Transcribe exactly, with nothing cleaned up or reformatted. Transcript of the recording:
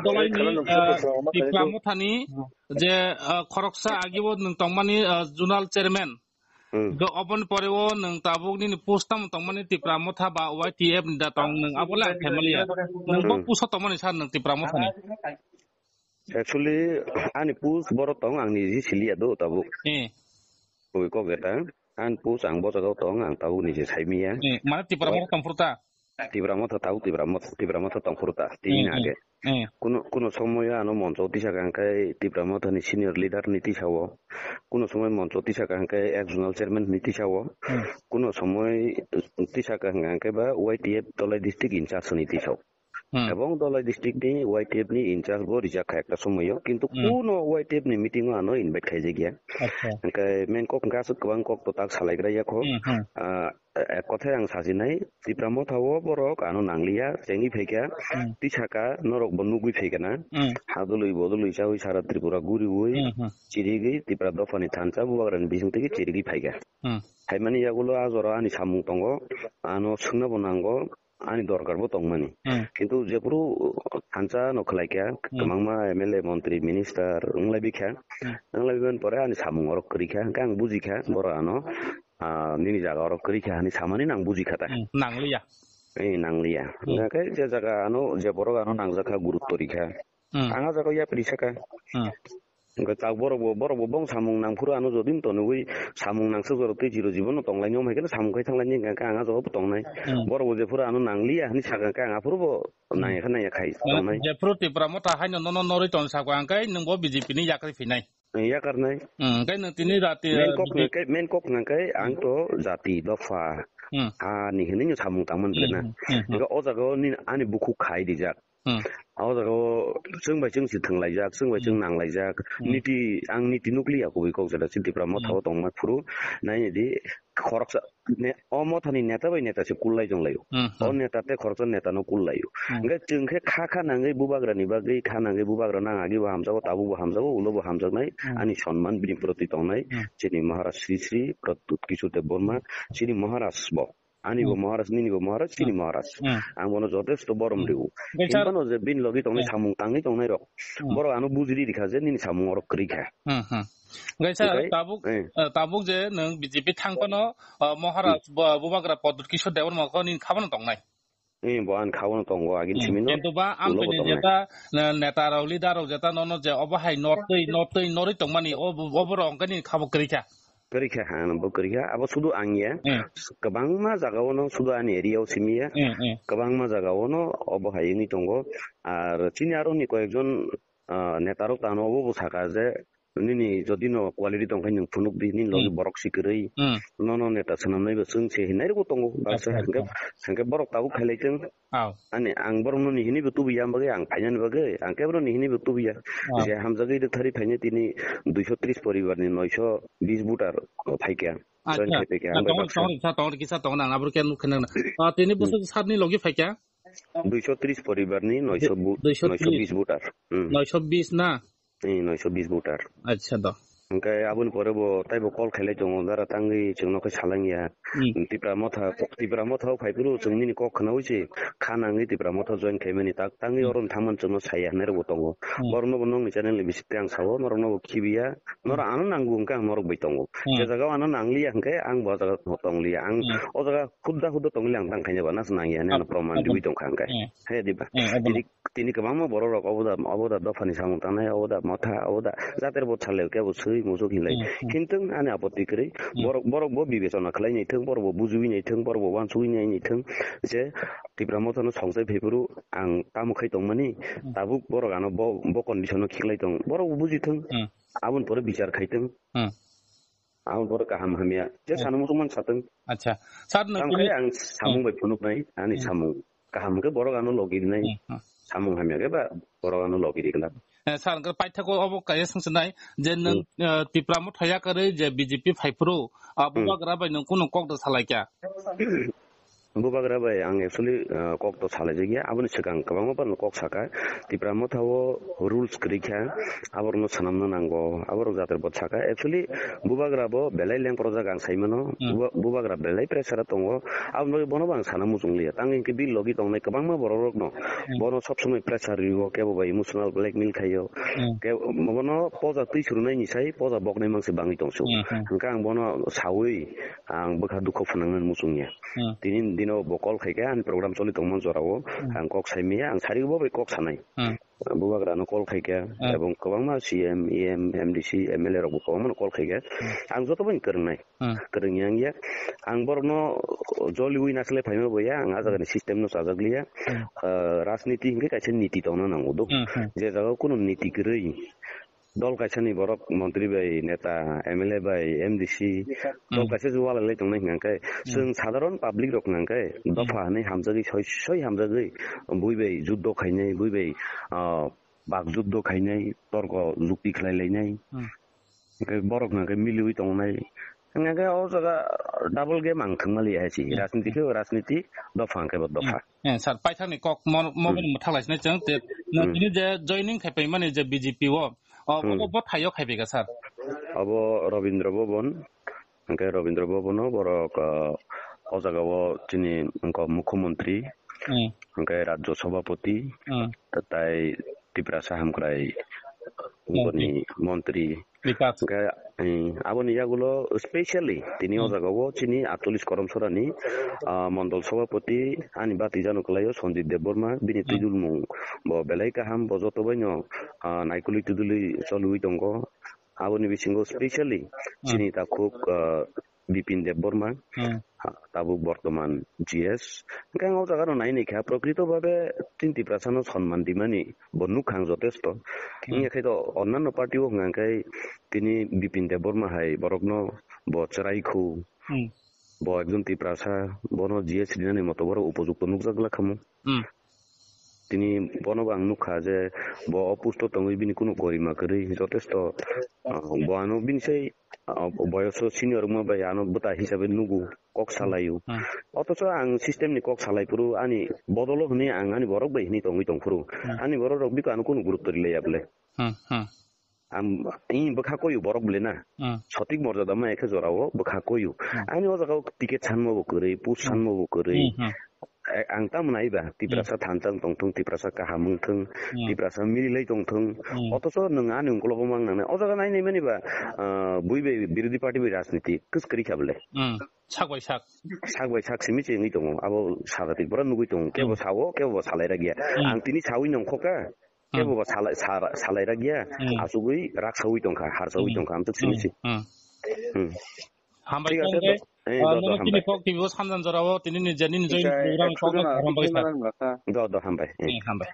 Dolaini, Kala nung ah, sabo sabo ma Tipra tani Mothani je, ah, khoroksa agibo nung tongmani, ah, zonal chairman. Hmm. Go oboni pore o nung tabuk nini post tamo tongmani Tipra Motha ba Y T F ni da tong nung abo le ang khaimaliya. Nung bo Hmm. post o tongmani sir nung Tipra Mothani. Actually, ani post boro tong ang niji siliya do tabuk. Eh. Oi kok eta. Ani post ang bo jaga tong ang tabuk niji saimiya. Eh, mane Tipra Motha tongphuru ta? Tipra Motha tau, Tipra Motha, Tipra Motha tongphuru ta, tini Hmm, hmm. age. Hmm. Kuno, kuno somoy ano moncho tisa kang khe Tipra Motha ni senior leader ni tisa o. Kuno somoy moncho tisa kang khe ex zonal chairman ni tisa o. Hmm. Kuno somoy tisa kang khe ba Y T F Dolai district in charge ni tisa o. Hmm. Ebong Dolai district ni Y T F ni in charge bo rijak kha ekta somoy o. Kintu Hmm. kuno Y T F ni meeting o ano invite khaijak ya. Acha. Hingke main kok hingke aswk kwbang kok to tak salaigra ya kho. Hmm, hmm. Ah, Eh, kothai ang sajinai, Tipra Motha o borok ano nangliya, chengwi phaikha, Hmm. tisaka norok bo nugwi phaikha na, Hmm. hadului bodului chawi sara Tripura guriwi, Hmm, hmm. chirigwi Tipra dophani thansa bubagrani bising tigi chirigwi phaikha. Hmm. Phaimani yagulo a jora ani samung tongo, ano swngna bo nango, ani dorkar bo tongmani. Hmm. Kintu jephuru thansa no khlaikha, Hmm. kwbangma M L A, montri, minister wnglai bikha, Hmm. wnglai bimani pore ani samung orok kwrwikha, hwnkhe ang bujikha, borok ano, ah, nini jaga oro kwrwi kha hinwi samani nang buji kha ta. Hmm, nangliya. Eh, nangliya. Hmm. Hingkhe je jaga ano, je borok ano nangjak kha, gurutto rikha. Hmm. Ang a jaga yapri saka. Hmm. Hingkhe tak borok bo, borok bo bong samung nang phuru ano jodi no tonwi samung nang swk jorok twi jiro jibono tonglaini, omo hai kheno samung khai thanglaini, hingkhe ang a jaga bo tongnai. Hmm. Borok bo je phuru ano nangliya hinwi saka, hingkhe ang aphuru bo Hmm. nangya kha, nangya khai Mane tongnai. Je phuru Tipra Motha haino nono norwi tong saka, hingkhe nwng bo B J P ni yakarwi phinai. Yakarnai. Hmm, hingkhe nwng tini rati, Main kok bidi hingkhe, main kok hingkhe ang Hmm. to jati, dopha, Hmm. ha ni hinwi no samung tangmani Hmm, bwlai na. Hmm, hmm, hmm. Hingkhe o jaga o nini ani bukhuk khai rijak. Hmm. O jaga o chwng bai chwng si thwnglaijak, chwng bai chwng Hmm. nanglaijak. Hmm. Niti, ang niti nukliya kubui kok jora si Tipra Motha Hmm. o tongma phuru. Naini di khoroksa ne-, o Mothani neta bai neta se kullai tonglaio. Hmm, hmm. O neta tei khoroksa neta no kullaio. Hmm. Hingkhe chwng khe kha kha nangwi bubagra ni bagwi, kha nangwi bubagra nang agi bo hamjago, tabuk bo hamjago, ulo bo hamjaknai, Hmm. ani sonman bini proti tongnai, Hmm. chini Maharaj Sri Sri Pradyut Kishore Debbarma, chini Maharaj bo. Ani bo Hmm. Maharaj, nini bo Maharaj, chini Hmm. Maharaj. Hmm. Ang bono jotesto borom Hmm. rw. Hingkhe sir, Hinphano je bini logi tongnai, Hmm. samung tangwi tongnai rok. Hmm. Borok ano bujiri rikha je nini samung orok kwrwi kha. Hmm, hmm. Hingkhe sir, Hingkhe, tabuk, eh. eh, tabuk je nwng B J P thang phano, eh, Maharaj Hmm. bo-, bubagra Pradyut Kishore Debbarma kho nini kha phano tongnai. Eh, bo ani kha phano tongo, agini Hmm. simi no Kintu ba ulo bo amtwini tongnai. Jeta, ne-, neta rok, leader rok jeta nono je obo hai nortwi, nortwi, norwi tongmani, o, o borok hwnkhe nini kha bo kwrwi kha. Kwrwi kha, ha, bo kwrwi kha. Abo sudu ang ya. Hmm. Kwbangma jaga o no sudu ani area o simi ya. Hmm, hmm. Kwbangma jaga o no obo hai wngwi tongo. Ar chini aro ni koyekjon, ah, neta rok tano obo bo saka je, nini jodi no quality tong khe nwng phunuk di, nini logi Hmm. borok si kwrwi. Hmm. Nono neta swnamnai bo chwng se hinai rokbo tongo. Baksa Acha, hwnkhe, acha. Hwnkhe borok tabuk khailai chwng. Aw. Ani ang borokno nihini bo tubuya, ang bagwi ang phainani bagwi, ang khe borokno nihini bo tubuya. Aw. Je hamjagwi rwktharwi phainai tini duiso tris poribar ni noiso bis voter phaikha. Join Acha. Khai phaikha, Ah, ang bai tongo, baksa. Tongo, kisa tongo, kisa tongo, ang abro khe nukhe nang. Ah, tini Hmm. bwswk sat ni logi phaikha? Duiso tris poribar ni noiso bu-, duiso tris. Noiso bis voter. Hmm. Noiso bis na? Eh, noiso bis voter. Acha do. Hingkhe aboni pore bo taibo call khailai tongo, dara tangwi chwngno khe salangya. Hmm. Tipra Motha, Tipra Motha o phai phuru chwng nini kok khnaui se kha nangwi Tipra Motha join khaimani tak tangwi Hmm. oro thangmani chwngno saya hinwi rokbo tongo. Hmm. Borokno bo nokni channel ni bisingtwi ang sao, norokno bo khibiya, norok Hmm. ano nango hwnkhe ang norok bai tongo. Hmm. Je jaga o ano nangliya hwnkhe ang bo jaga tongliya. Ang Hmm. o jaga hudda hudda tongliya ang tang khaina ba nas nangya hinwi ano Ah, proman ah, riwi tongkha hwnkhe. Hmm. He diba? Hmm, obo Tini, tini kwbangma borok rok obo da, obo da dophani samung tangnai, obo da motha, obo da jater bo salai khe bo swi muchuk hinlai. Hmm, hmm. Hintwng ani apatti kwrwi. Hmm. Borok, borok bo bibechona khlai naithwng, borok bo bujiwi naithwng, borok bo wansugwi nai naithwng. Je Tipra Motha no songchai phaiphuru ang tamo khai tongmani, Hmm. tabuk borok ano bo, bo condition o khiklai tong. Borok bo bujithwng. Hmm. Aboni pore bichar khaithwng. Hmm. Aboni pore kaham hamya. Je Hmm. sano muchung man satwng. Acha. Sir, no Tamo tini khai ang samung Hmm. bai phunuknai, ani Hmm. samung. Kaham khe borok ano logi rinai. Hmm, hmm. Samung hamya khe ba borok ano logi ri glak. Eh, sir, hwnkhe paithakgo obo kaisa swngchinai je nwng, Hmm. eh, Tipra Motha yakarwi je B J P phaiphuru, ah, Hmm. bubagra bai nwng kunu kok da salaikha? Bubagra bai ang actually, ah, kok to salai jakya. Aboni swkang kwbangma borok kok saka. Tipra Motha o rules kwrwi kha. Aborokno swnamna nango. Aborok jater bo saka. Actually, Bubagra bo belai lengprojak ang sai mano. Hmm. Buba-, Bubagra belai pressure tongo. Aboni bagwi bono bo ang sana muchung liya. Tang hwnkhe bill logi tongnai kwbangma borok rokno. Hmm. Bono sob somoi pressure rwo, kebo bai emotional blackmail khaio. Hmm. Ke-, bono poja twi surunai ni sai poja boknai mangsi bangwi tongsu. Hmm, hmm. Hwnkhe ang bono sawi ang bwkha dukho phunangnani muchungya. Hmm. Tini dino bo call khaikha, ani program choli tongmani jorao. Hmm. Ang kok saimaya, ang sari bo bai kok sanai. Hmm. Bubagrano call khaikha, Hmm. ebong kwbangma C M, E M, M D C, M L A rokbo kwbangmano call khaikha. Hmm. Ang joto bai kwrwngnai. Hmm. Kwrwngya wngya. Ang borokno joliwi nasilai phaima boya, ang a jagani system no chajakliya. Hmm. Ah, rajniti hinkhe kaisa niti tongna nango do. Hmm, hmm. Je jagao kunu niti kwrwi, dol kaisani borok montri bai, neta, M L A bai, M D C, dol Hmm. kaisa juwalailai tongnai hwnkhe, Hmm. chwng sadharon public rok hwnkhe, Hmm. dopha hwnwi hamjagwi, soi, soi hamjagwi, bui bai juddo khainai, bui bai, ah, bak juddo khainai, torko jukti khlai lainai. Hmm. Hwnkhe borok hwnkhe miliwi tongnai. Hwnkhe o jaga double game ang thwngmaliya hai se. Hmm. Rajniti khe rajniti, dopha hwnkhe bo dopha. Hmm. Eh, sir, paithakni kok mo-, mo-, Hmm. bini mwthak lai sinai chwng, te, Hmm. tini je joining khai paimani je B J P o, O, Hmm. obo bo thaio khai phaikha, sir? Obo Rabindra Bhaban. Hwnkhe Rabindra Bhaban o borok, ah, o jaga o chini wngkha Mukhyamantri, Hmm. hwnkhe Rajya Sabhapati, Hmm. tai Tiprasa Hamkrai Hmm. boni montri. Vikas. Hwnkhe, eh, aboni yagulo specially tini o Hmm. jaga o chini atchollish Karamchara ni, ah, Mondol Sabhapati ani bati jano kwlaio Sanjit Debbarma, bini Hmm. twijulmung bo belai kaham, bo joto baino ah, naikolwi tudulwi cholwi tongo. Aboni bisingo specially Hmm. chini takhuk, ah, Bipin Debbarma, Hmm. ah, tabuk bortoman G S. Hwnkhe ang o jaga no nai nai kha, prokrito bhabe chini Tiprasa no sonman dimani bo nukha ang jotesto. Hmm. Wngya khe to onnanno party o hwnkha khe tini Bipin Debbarma hai borokno bo chwrai khu. Hmm. Bo ekjon Tiprasa, bono G S rinani moto borok upojukto nukjak glak khamu. Hmm. Tini bono bo ang nukha je bo o post o tongwi bini kunu gorima kwrwi, jotesto, ah, bo ano bini sai, ah, boyoso senior wngma bai ano bwta hisabe nugo, kok salaio. Hmm. Othocho ang system ni kok salai phuru ani bodolo hwnwi ang ani borok bai hwnwi tongwi tong phuru. Hmm. Ani borok rok biko ano kunu gurutto rilaiya bwle. Hmm, hmm. Ang, i bwkha koyu borok bwle na. Hmm. Sotik morjada ma ekhe jora o bwkha koyu. Hmm. Ani o jaga o ticket sanma bo kwrwi, post Hmm. sanma bo kwrwi. Hmm, hmm. Eh, ang tamo nai ba, Tiprasa Hmm. thansa wng tong thung, Tiprasa kaham wng thung, Hmm. Tiprasa mililai tong thung. Hmm. Othocho nwng ani ungkologo mang nangnai. O jaga nai nai mani ba, ah, bui bai birodhi party bai rajniti kwskwrwi kha bwle. Hmm. Sak bai sak. Sak bai sak simi se wngwi tongo. Abo sara Tripura nugwi tongo. Kebo Hmm. sao, kebo bo salai ragya. Hmm. Ang tini sawi nongkho kha. Hmm. Kebo bo salai, sara-, salai ragya. Hmm. Asugwi raksawi tongkha, harsawi Hmm. tongkha, amtwk simi Hmm. se. Hmm. Hmm. Hambai Thik ase, tongkhe, do-, eh, ah, do, do, nono tini hambai. Kok T V o sanjan jorao tini ni jani ni join Ika program ekso kok jona hambai sa. Ika jona. Do, do, hambai. Eh. Eh, hambai.